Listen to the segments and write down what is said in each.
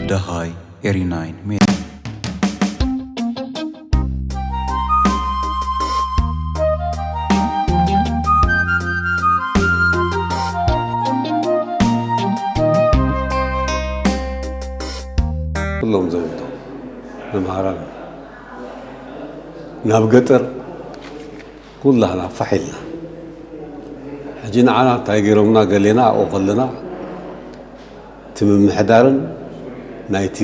ደሃይ ኤሪ ናይን ሜድያ። ኩሎም ዘውቶም መምሃራን ናብ ገጠር ኩላህና ፋሕ ኢልና። ሕጂ ንዓና እንታይ ገይሮምና? ገሌና ኣብኡ ከለና እቲ ምምሕዳርን ናይቲ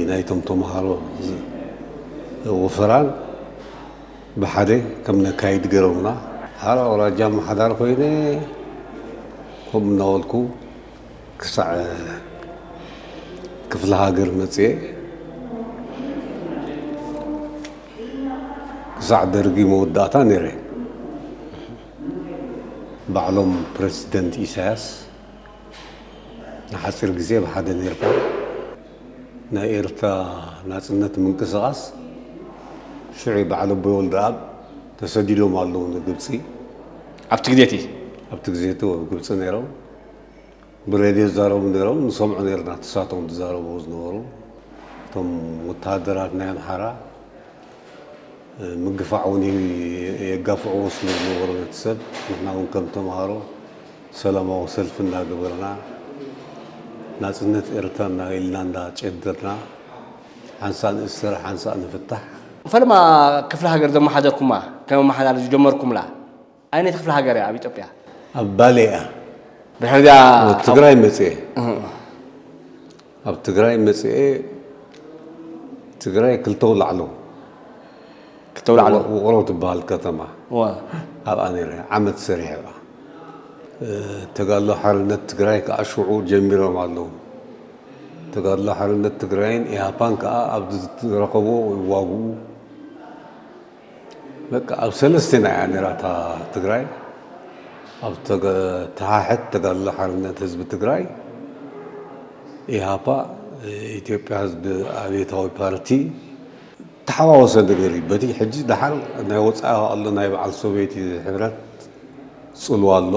ናይቶም ተምሃሮ ዝ- ወፈራን ብሓደ ከም ነካይድ ገይሮምና። ሓራ ኣውራጃ ኣመሓዳሪ ኮይነ ከምኡ እናበልኩ ክሳዕ ክፍለ ሃገር መፅኤ፣ ክሳዕ ደርጊ መወዳእታ ነይረ። ባዕሎም ፕረዚደንት ኢሳያስ ንሓፂር ግዜ ብሓደ ነይርካ። ናይ ኤርትራ ናፅነት ምንቅስቓስ ሽዑ በዓል ኣቦይ ወልደኣብ ተሰዲዶም ኣለዉ ንግብፂ። ኣብቲ ግዜ እቲ ኣብቲ ግዜ እቲ ኣብ ግብፂ ነይሮም። ብሬድዮ ዝዛረቡ ነይሮም፣ ንሰምዑ ነይርና፣ ንሳቶም ዝዛረቡ ዝነበሩ። እቶም ወተሃደራት ናይ ኣምሓራ ምግፋዕ እውን ይ- የጋፍዕዎ ስለ ዝነበሩ ነቲ ሰብ፣ ንሕና እውን ከም ተምሃሮ ሰላማዊ ሰልፊ እንዳገበርና፣ ናፅነት ኤርትራና ኢልና እንዳጨደርና፣ ሓንሳእ ንእሰር ሓንሳእ ንፍታሕ። ፈለማ ክፍለ ሃገር ዘመሓደርኩማ፣ ከም ኣመሓዳሪ ዝጀመርኩምላ ኣይነይቲ ክፍለ ሃገር እያ ኣብ ኢትዮጵያ? ኣብ ባሌ እያ። ድሕሪ እዚኣ ኣብ ትግራይ መፅኤ። እህ። ኣብ ትግራይ መፅኤ። ትግራይ ክልተ ውላዕሎ። ክልተ ውላዕሎ። ውቕሮ ትበሃል ከተማ። እዋ። ኣብኣ ነይረ ዓመት ሰሪሐ እያ። ተጋድሎ ሓርነት ትግራይ ከዓ ሽዑ ጀሚሮም ኣለዉ። ተጋድሎ ሓርነት ትግራይን ኢሃፓን ከዓ ኣብ ዝረኸብዎ ይዋግኡ። በቃ ኣብ ሰለስቴና እያ ነይራ እታ ትግራይ። ኣብ ተገ- ተሓሕት ተጋድሎ ሓርነት ህዝቢ ትግራይ፣ ኢሃፓ፣ ኢትዮጵያ ህዝቢ ኣብዮታዊ ፓርቲ፣ ተሓዋወሰ ነገር እዩ። በቲ ሕጂ ደሓር ናይ ወፃኢ ኣሎ ናይ በዓል ሶቪየት ሕብረት ፅልዋ ኣሎ።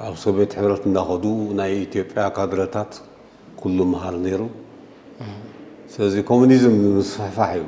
ኣብ ሶቪየት ሕብረት እንዳኸዱ ናይ ኢትዮጵያ ካድረታት ኩሉ ምሃር ነይሩ። ስለዚ ኮሙኒዝም ንምስፍሕፋሕ እዩ።